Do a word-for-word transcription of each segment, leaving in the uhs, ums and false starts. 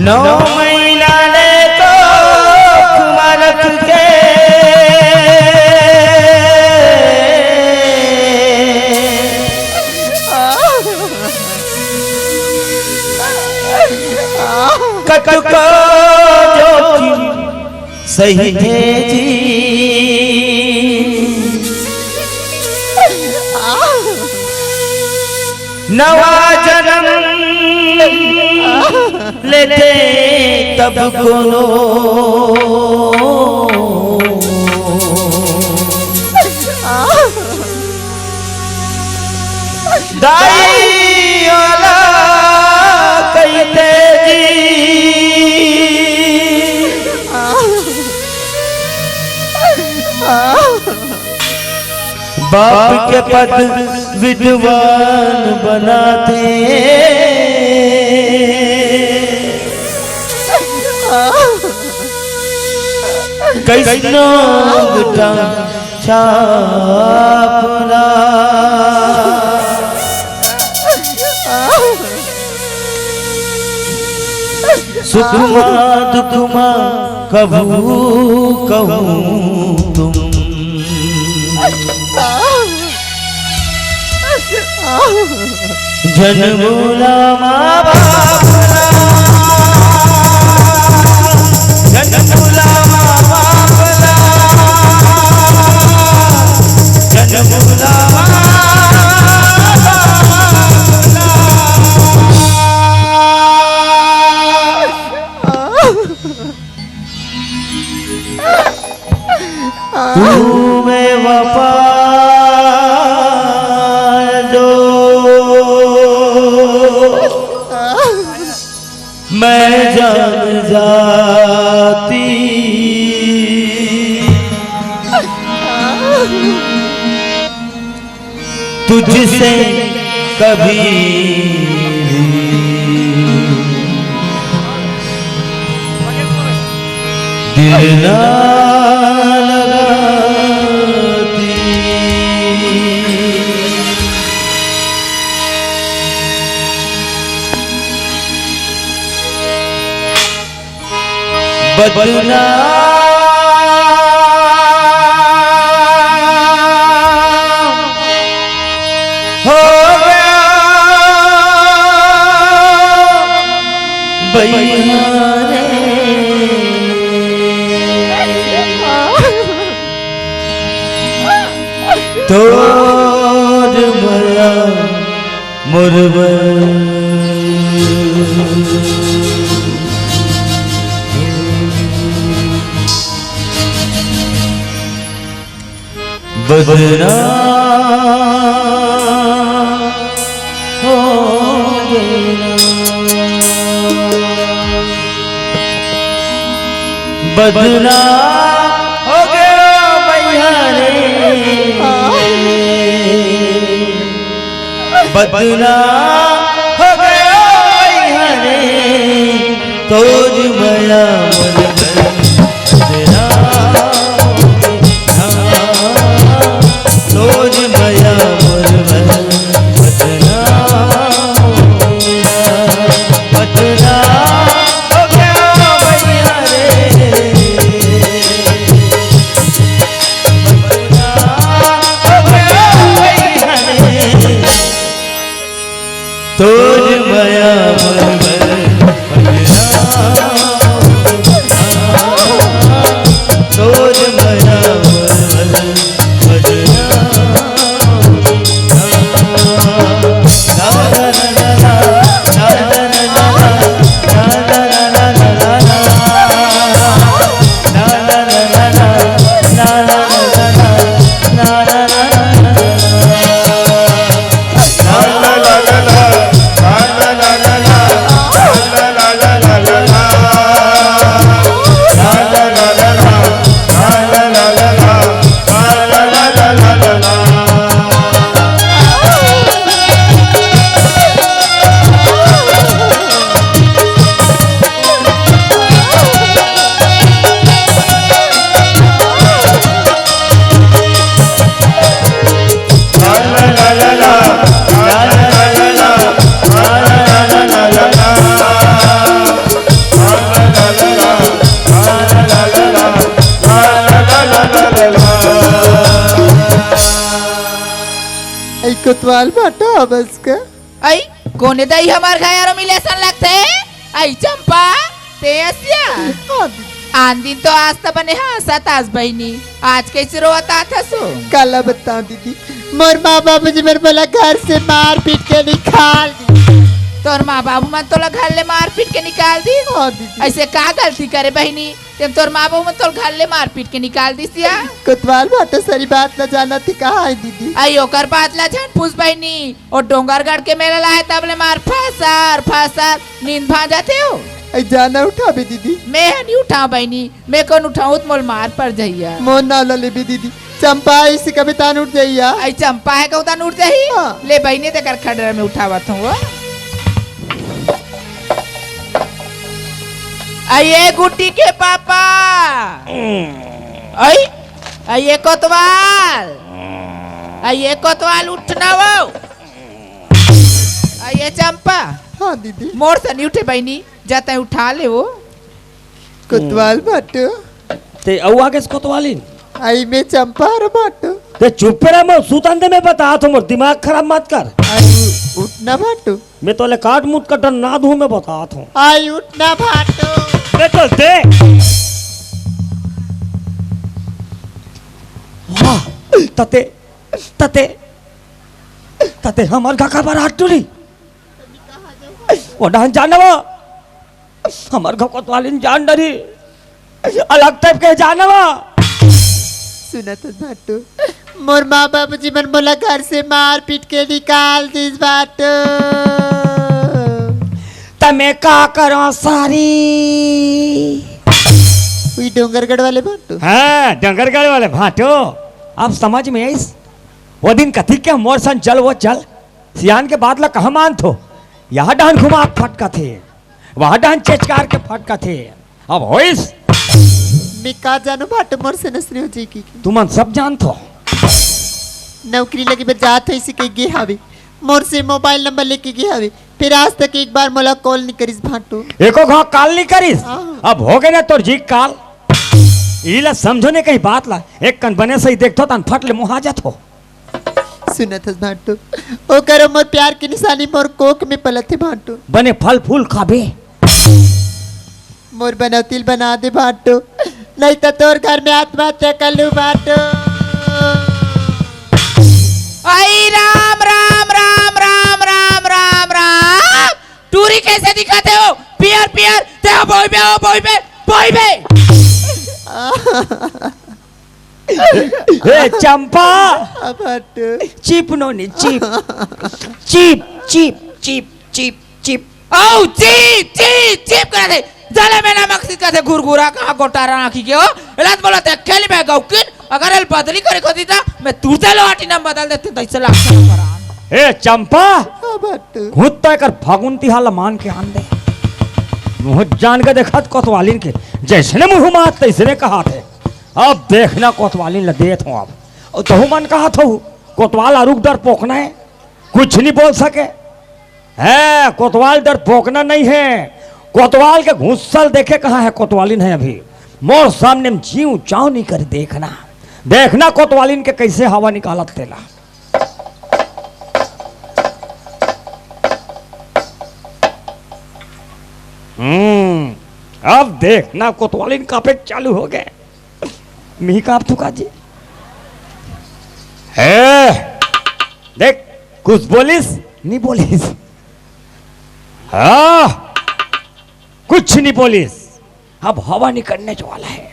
नौ महीना ले तो मरक के कटको जोखिम सही थे जी। नवा जन्म लेते तब कोनो दाई वाला कहिते जी। बाप के पद विद्वान बनाते, कइसनो अंगठा छापना। सुखमा दुखमा कभू कहूँ तुम। जन बोला माँ बाप ला, जन बोला माँ बाप ला, जन बोला माँ बाप ला। तू मैं वफा दो, मैं जान जाती। तुझसे कभी भी दिल ना लगाती। बदनाम हो गया बइहा रे। तोर मया मोर बर। बदनाम हो गया, बदनाम हो गया भैया रे। बदनाम हो गया भैया रे, तोर मया मोर बर बदनाम हो गया। तोर मया मोर बर बदनाम हो गया, बदनाम हो गया भैया रे। तोर मया मोर बर बदनाम वाल भाटो, बस का। अई, कोने दई हमर घर आरो मिले असन लगथे? अई चंपा, ते असिया? हाँ दीदी। आन दिन तो अस त बने हंसत अस बहिनी, आज कइसे रोवत आथस ओ? काला बताओं दीदी, मोर माँ बाबूजी मन मोला घर से मार पीट के निकाल दिस। तोर माँ बाबू मन तोला घर ले मार पीट के निकाल दिस? हाँ दीदी। अइसे का गलती करे बहिनी, तेन तोर माँ बाबू मन तोला घर ले मार पीट के निकाल दिस या? कोतवाल भाटो सारी बात ला जानथे कहाँ हे दीदी? अई ओकर बात ला झन पूछ बहिनी, ओ डोंगरगढ़ के मेला ला हे तब ले मार फसर फसर नींद भांजत हे ओ। अई जाना उठाबे दीदी। मैं ह नी उठाओं बहिनी, मैं कोन उठाऊं त मोला मार पर जहिया। मोर नाव ला लेबे दीदी, चंपा अइसे कबे तान उठ जहिया। अई चंपा हे कहूं तान उठ जही? हाँ। ले बहिनी तेकर खडरा में उठावत हंव ओ। अई ए गुड्डी के पापा। अई, अई ए कोतवाल। अई ए कोतवाल उठना ओ। अई ए चंपा। हाँ दीदी। मोर से नी उठे बहिनी, जा तैं उठा ले ओ। कोतवाल भाटो। ते अउ आगेस कोतवालिन? अई मैं चंपा हरंव भाटो। ते चुप रह, मैं सुतन दे, मैं बतात हंव, मोर दिमाग खराब मत कर। अई उठना भाटो। मैं तोला काट मूठ कटन ना दूं, मैं बतात हंव। अई उठना भाटो। मैं तो दे। वाह, तते, तते, तते हमर घर काबर आत टूरी? ओ डहन जान न ओ। हमर घर कोतवालिन जान डरही। अलग टाइप के जान न ओ। सुनत हस भाटो, मोर माँ बाबूजी मन मोला घर से मार पीट के निकाल दिस भाटो। त मैं का करंव सारी? उही डोंगरगढ़ वाले भाटो। हाँ, डोंगरगढ़ वाले भाटो। अब समझ में आइस? ओ दिन कथी के मोर सन चल, ओ चल। सियान के बात ला कहाँ मानथो? यहाँ डहन घुमा के फटकथे, वहाँ डहन चेचकार के फटकथे। अब होइस? मैं का जानंव भाटो, मोर से नसनी हो जाही कि। तुमन सब जानथो। नौकरी लगे बर जात हंव अइसे कहि गे हवे, मोर से मोबाइल नंबर लेके गे हवे, फेर आज तक एक बार मोला कॉल नी करिस भाटो। एको घांव कॉल नी करिस? हाँ। अब होगे ना तोर जी के काल। इला समझो ने कहीं बात ला, एक कन बने सही देखथो तहन फट ले मोहा जाथो। सुनत हस भाटो, ओकर मोर प्यार के निशानी मोर कोख में पलत हे भाटो। बने फल फूल खाबे। मोर बनौती ल बना दे भाटो, नहीं त तोर घर में आत्महत्या कर लूं भाटो। आई राम, राम, राम, राम। टूरी कइसे दिखत हे ओ? पियर, पियर, ते ह बोइबे, ओ बोइबे, बोइबे। ए चंपा। हाँ भाटो। चिप नोनी, chip. Chip, chip, chip, chip, chip. औ, चिप, चिप, चिप करत हे। जले में नमक सिरकत हे, घुरघुरा कहाँ गोटारा आँखी के ओ। एला त बोलत हे, खेली में गौकिन, अगर एला बदली करे के होतिस त, मैं तुरते लोहाटी नाम बदल देतेंव, तइसे लागथे परान। ए चंपा। हाँ भाटो। खुद तो एकर फगुन तिहार ल मान के आन दे। मुँह जान के देखत कोतवालिन के, जइसने मुँह मात तइसने कहत हे। अब देखना कोतवालिन ल देत हंव अब। अउ तहू मन कहत हव, कोतवाल अरुग डरपोकना हे, कुछ नहीं बोल सके। हे, कोतवाल डरपोकना नहीं हे। कोतवाल के गुस्सा ल देखे कहाँ हे कोतवालिन ह अभी। मोर सामने में जीव चाव नहीं करी देखना। देखना कोतवालिन के कइसे हवा निकालत तेला। हम्म, अब देखना कोतवालिन कांपे चालू होगे। मिही कांपथों का जी। हे, देख, कुछ बोलिस? नहीं बोलिस। हाँ, कुछ नहीं बोलिस। अब हवा निकलने वाला हे।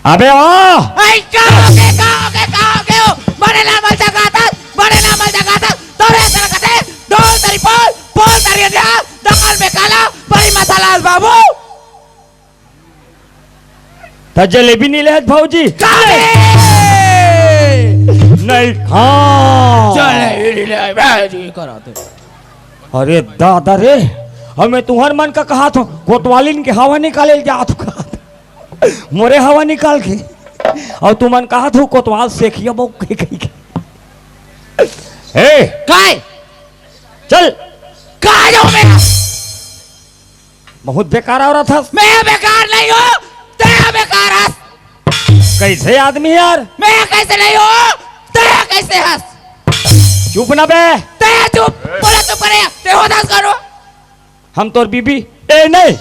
अबे ओ! ऐ, का होगे, का होगे, का होगे ओ? बड़े नाम जगाता, बड़े नाम जगाता। तोरे तरह कथे, डोल तरी पोल, पोल तरी अंधियार, दाल में काला, बड़ी मसाला बाबू। त जलेबी नहीं लेत भौजी? काले! नहीं खा। जलेबी नहीं लेत, मैं जी करा दे। अरे दादा रे, हमें तुहर मन का कहा थो, कोतवालिन के हवा निकाले जात का। मोरे हवा निकाल के। अउ तुमन कहा थो, कोतवाल सेखिया बहू कही कही के। ए! काय? चल। काय हो मेरा? बहुत बेकार औरत हस। मैं बेकार नहीं हूँ, तें बेकार हस। कइसे आदमी यार? मैं कइसे नहीं हूँ, तें कइसे हस? चुप ना बे। ते चुप, बोला चुप करे, ते होथस करो। हम तोर बीबी, ए नहीं,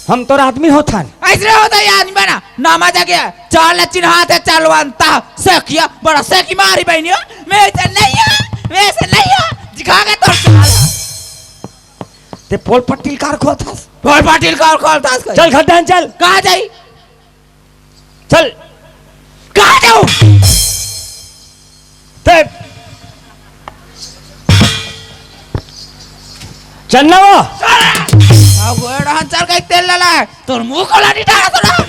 हम तोर आदमी होथन। अइसने होथे ये आदमी बना, नामा जगे, चाल चिन्हाथे चालवंता, सेकिया, बड़ा सेकी मारी बहिनी हो, मैं अइसे नहीं हो, मैं अइसे नहीं हो, दिखा के तोर चाल। ते पोल पट्टील कार खोलथस। पोल पट्टील कार खोलथस कहीं। चल घर डहन चल। कहाँ जाई? चल। कहाँ जाऊँ? ते चल ना वो। अब वो डहन चल के तेल लला है। तोर मुंह खोला नहीं डाला तोरा।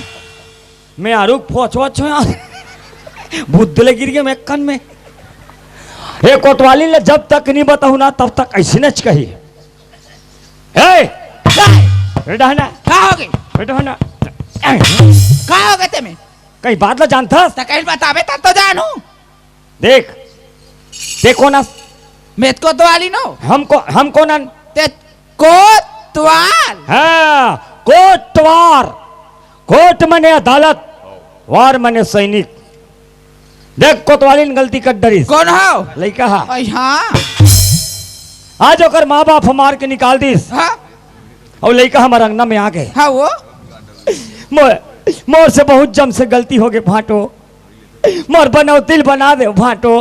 मैं आरुक फोच वोच हो यार। बुद्ध ले गिर गया मैं कन में। ए कोतवाली ले जब तक नहीं बताऊं ना तब तक ऐसे नच कही। ए! ए डहना। का होगे? ए डहना। का होगे ते में? कहीं बात ला जानथस? त कहीं बताबे तब तो जानू। देख, ते कोन अस? मैं तो कोतवाली नो। हम को-, हम कोन अन? ते कोतवाल। हाँ, कोतवाल। कोर्ट मने अदालत, वार मने सैनिक। देख, कोतवालिन गलती कर डरिस। कोन हो? लइका हा। अई हाँ। आज ओकर माँ बाप ह मार के निकाल दिस। हाँ। अउ लइका हमर अंगना में आ गे। हाँ वो। मोर, मोर से बहुत जम से गलती हो गे भांटो। मोर बनौतिल बना दे भांटो।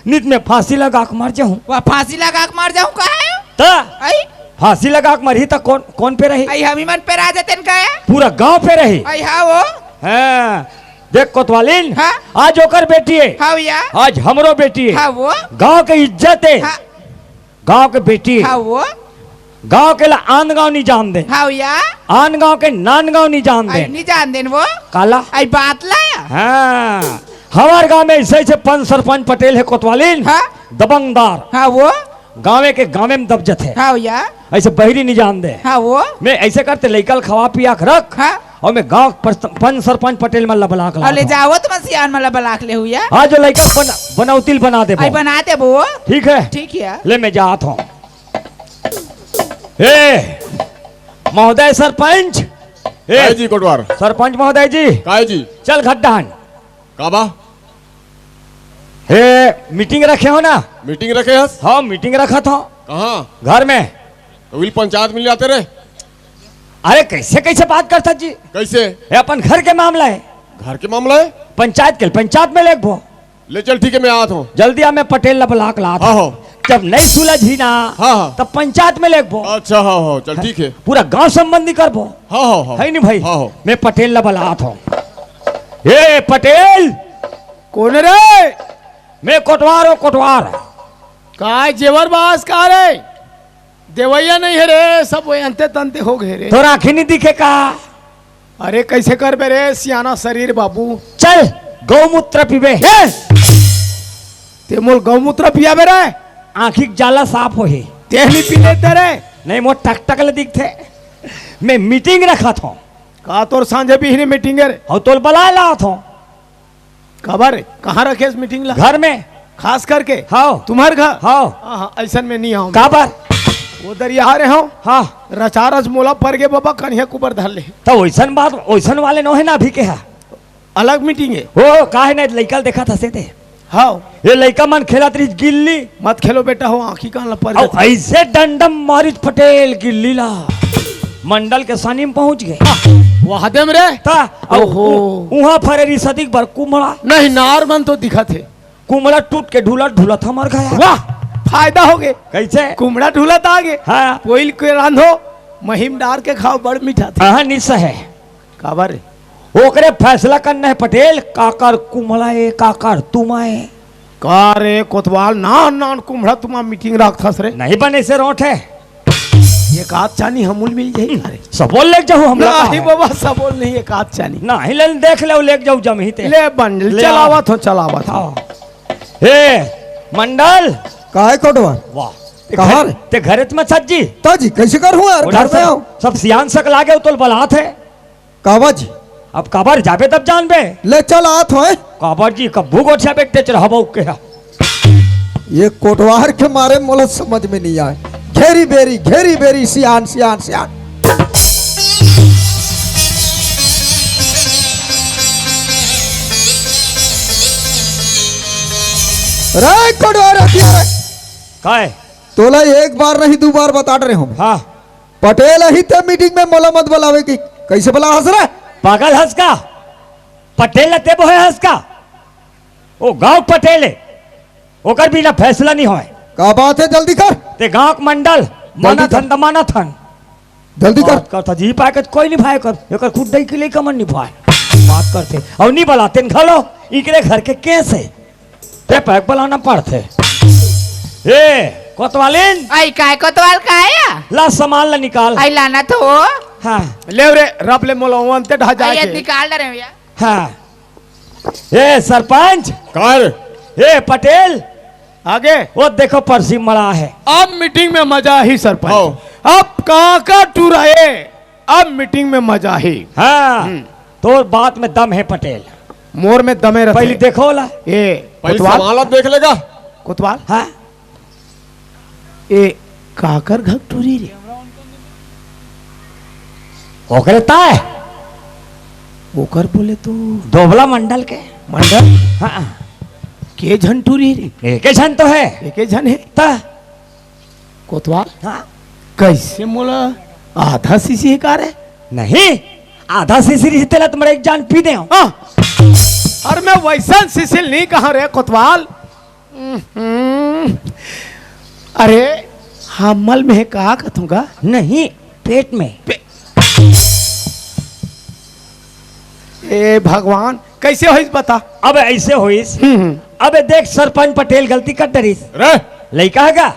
नित में फांसी लगा के मर जाऊं। वाह, फांसी लगा के मर जाऊं का है? त अई? फांसी लगा के मरही त कोन, कोन पे रही? अई हमी मन पे राजा तेन का है? पूरा गांव पे रही। अई हाँ वो। हाँ, देख कोतवालिन, हाँ? आज ओकर बेटी है। हाँ भैया। आज हमरो बेटी है। हाँ वो। गांव के इज्जत है। हाँ। गांव के बेटी है। हाँ वो। गांव के ला आन गांव नहीं जान दे। हाँ भैया। आन गांव के नान गांव नहीं जान दे। अई नहीं जान देन वो। काला? अई बात ला। हाँ। हमार गांव में ऐसे, ऐसे पंच सरपंच पटेल है कोतवालिन। हाँ। दबंगदार। हाँ वो। गांवे के गांवे में दब जथे। हाँ भैया। ऐसे बहिरी नहीं जान दे। हाँ वो। मैं ऐसे करते लइका ल खवा पिया के रख। हाँ। अउ मैं गांव पर पंच सरपंच पटेल मन ला बला के अउ ले लात हूँ। जावत मन सियान मन ला बला के ले हुआ। आज जो लइका बन-, बनौतिल बना देबो। अई बना देबो। ठीक है। ठीक है। ले मैं जात हूँ। ए, महोदय सरपंच। ए, काय जी कोटवार? सरपंच महोदय जी। काय जी? चल घर डहन। का बा? हे, मीटिंग रखे हो ना? मीटिंग रखे हस? हाँ, मीटिंग रखत हो। कहाँ? घर में। तो उही पंचायत में ले आते रे। अरे, कैसे, कैसे बात करता जी? कैसे? ये अपन घर के मामला है। घर के मामला है? पंचायत के, पंचायत में लेगबो। ले चल, ठीक है, मैं आत हूँ। जल्दी आ, मैं पटेल ला बला के लात हूँ। हाँ, हाँ। जब नहीं सुलझी ना, हाँ, हाँ। तब पंचायत में लेगबो। अच्छा, हाँ, हाँ, चल, ठीक है। पूरा गांव संबंधी करबो। हाँ, हाँ, हाँ। है नहीं भाई? हाँ, हाँ। मैं पटेल ला बलात हूँ। ए पटेल! कोन रे? मैं कोटवार हूँ, कोटवार। काय जेवर बास का रे? देवैया नहीं है रे, सब वो अंते तंते हो गए रे। तोर आँखी नहीं दिखे का? अरे कैसे करबे रे सियाना शरीर बाबू? चल, गौमूत्र पीबे। ए! ते मोल गौमूत्र पियाबे रे? आँखी के जाला साफ होही। ते नहीं पी लेते रे? नहीं, मोर टकटक ले दिखथे। मैं मीटिंग रखत हूँ। का तोर सांझे बिहने मीटिंग है रे? हौ तोल बलाए लात हूँ। काबर? कहाँ रखे हस मीटिंग ला? घर में। खास करके? हाँ। तुम्हार घर? हाँ। हाँ, हाँ, अइसन में नहीं आऊँ। काबर? वो दरिया रहे हो। हाँ। रचारच मोला पर गे बाबा, कन्हिया कुबर धर ले। तो वैसन बात, वैसन वाले नो है ना अभी के हा? अलग मीटिंग है। ओ, काहे नहीं, लइका ल देखत हसे ते। हाँ। ये लइका मन खेलत रहिस गिल्ली। मत खेलो बेटा हो, आँखी कान ला पर अउ जाथे। ऐसे डंडम मारिस पटेल गिल्ली ला। मंडल के सानी में पहुंच गए। वाह देम रे। ता, अउ ओहो। उ-, उहाँ फरे रहिस अतिक बर कुमड़ा। नहीं, नार मन तो दिखत हे। कुमड़ा टूट के ढुलत ढुलत हमर घर आ। वाह, फायदा हो गे। कैसे? कुमड़ा ढुलत आ गे। हाँ। पोइल के रांधो, महीम डार के खाओ, बड़ मीठा थे। हाँ, निस है। काबर रे? ओकरे फैसला करना है पटेल, काकर कुमड़ा ए, काकर तुमा ए। का रे कोतवाल, नान नान कुमड़ा तुमा मीटिंग रखथस रे? नहीं बने से रोट है। एक आध चानी हमूल मिल जाई का रे? सबोल लेग जाहू हम लोग नहीं है। बाबा, सबोल नहीं, एक आध चानी। नहीं, ले देख ले, लेग जाहू जमही ते। ले बंडल, ले चलावत हो, चलावत हो। हाँ। हे, मंडल। काहे कोटवाल? वाह। कहाँ घर, रे? ते घरे त मत सज्जी। ता जी, कैसे कर हुआ यार? घर में सब, आओ। सब सियान सक लागे, तोल बलात है। काबर जी? अब काबर जाबे तब जानबे। ले चल आत होए। काबर जी, कब्बू गोठिया बेटे चढ़ाबो के हा। ये कोटवार के मारे मोला समझ में नहीं आए। घेरी बेरी, घेरी बेरी, सियान, सियान, सियान। रे कोटवार हथियार। काय? तोला एक बार नहीं, दू बार बता रहे हूँ। हाँ। पटेल ही ते मीटिंग में मोला मत बुलावे की। कैसे बुला हस रे? पागल हस का? पटेल ला ते बोहे हस का? वो गांव पटेल है, ओकर बिना फैसला नहीं होए। का बात है, जल्दी कर। ते गांव के मंडल, मानत हन त मानत हन। जल्दी कर। बात करता जी, पाए के कोई नहीं भाई कर, एकर खुद दई के लेकर मन नहीं भाई। बात करते। और नहीं बुलाते न घलो, इकरे घर के केस है। ते पैक बुलाना पड़ते। ए, कोतवालिन। आई काय कोतवाल का आया? ला सामान ला निकाल। आई लाना तो। हाँ। ले रे, रब ले मोला ओवन ते ढा आई जाके। ये निकाल डरे भैया। हाँ। ए सरपंच। कर। ए पटेल। आगे। वो देखो पर्सी मड़ा है। अब मीटिंग में मजा ही सरपंच। हाँ। अब काका टुराए, अब मीटिंग में मजा ही। हाँ। हम्म। तोर बात में दम है पटेल। मोर में दमे रहते। पहले देखो ला। ए, पहले कोतवाल। सामान देख लेगा। कोतवाल। हाँ। ए, काकर घर टूरी रे? ओकरे ताय। ओकर बोले तो दोबला मंडल के। मंडल? हाँ। के झन टूरी रे? एके झन तो है। एके झन है? ता। कोतवाल? हाँ। कैसे मोला आधा सीसी है का रे? नहीं, आधा सीसी रही तेला तुम्हारे एक जान पी दे। हाँ। अरे मैं वैसा सीसी नहीं कहा रे कोतवाल। हम्म। अरे, हमल में का कथूंगा? नहीं, पेट में। पे-, ए भगवान, कैसे होइस बता? अब ऐसे होइस। हम्म, हम्म। अबे देख, सरपंच पटेल गलती कर डरिस। रे। लइका है का?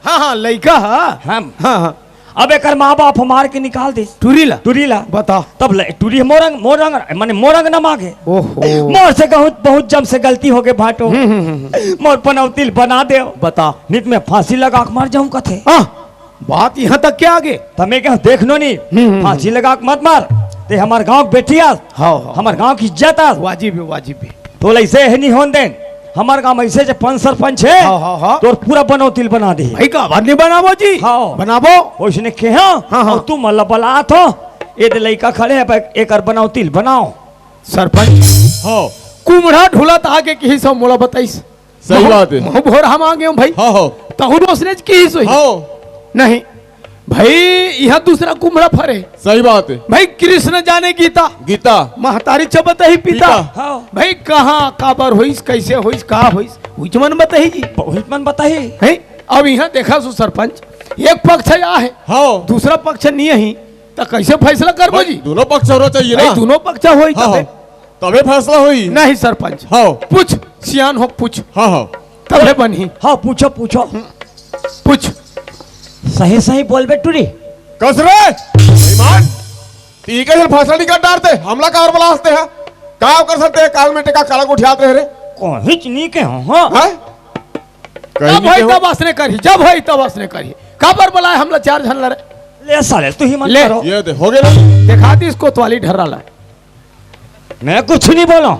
हाँ, हाँ, लइका है। हम। हाँ, हाँ। अब एकर माँ बाप मार के निकाल दिस। टूरी ला? टूरी ला। बता। तब ले, टूरी मोर अंग, मोर अंग, माने मोर अंग न मागे। ओहो। मोर से बहुत, बहुत जम से गलती हो गए भाटो। हम्म, हम्म, हम्म। मोर पनौतिल बना दे। बता। नित में फांसी लगा के मर जाऊं कथे। हाँ, बात यहाँ तक क्या आगे? तमे क्या देख नो नी? हम्म, हम्म, फांसी हम्म। लगा के मत मार। ते हमार गांव के बेटी आस। हाँ, हाँ। हमार गांव की इज्जत आस। वाजिब है, वाजिब है। तो ऐसे है नहीं होन देन। हमार गांव ऐसे जे पंच सरपंच है। हाँ, हाँ, हाँ। तोर पूरा बनौतिल बना दे। भाई का बात नहीं बनाबो जी। हाँ। बनाबो। ओइसने के हाँ। हाँ, हाँ। और तू मल्ला बलात हो। ये दे लइका खड़े हैं, भाई, एकर बनौतिल बनाओ। सरपंच। हाँ। कुम्हड़ा ढुलत आगे किहिस अउ मोला बताइस। सही बात है। महूं भोरहा मांगे हूं भाई। हाँ, हाँ। तहूं ओसने किहिस होही। हाँ। नहीं। भाई, इहां दूसरा कुम्हड़ा फरे। सही बात है। भाई, कृष्ण जाने गीता। गीता। महतारी च बताही पिता। पिता। हाँ। भाई, कहां काबर होइस, कैसे होइस, का होइस, उहिच मन बताही जी। उहिच मन बताही। हैं? अब इहां देखा सु सरपंच, एक पक्ष या है, हाँ। दूसरा पक्ष नहीं है, त कैसे फैसला करबो भाई, जी? दोनों पक्ष होना चाहिए भाई, ना। दोनों पक्ष होई हाँ, तबे। हाँ। तबे फैसला होई। नहीं सरपंच। हाँ। पूछ, सियान हो, पूछ। हाँ, हाँ। तबे बनही। हाँ, पूछो, पूछो। पूछ। सही, सही बोल बे टूरी। कस रे? बेईमान। ठीक है, फैसला नहीं कर डारते। हमला काबर बलाते हैं? का कर सकते हैं? काल में टेका काला गोठियात रहे रे। कोहिच नहीं के हो, हाँ? हैं? कहीं जब नहीं होई के हो। तब असने करही, जब होई तब असने करही। काबर बलाए हमला चार झन लड़े? ले साले, तू ही मन ले। करो। ये दे, हो गया ना? देखा दी इसको कोतवाली ढर्रा ला। मैं कुछ नहीं बोला।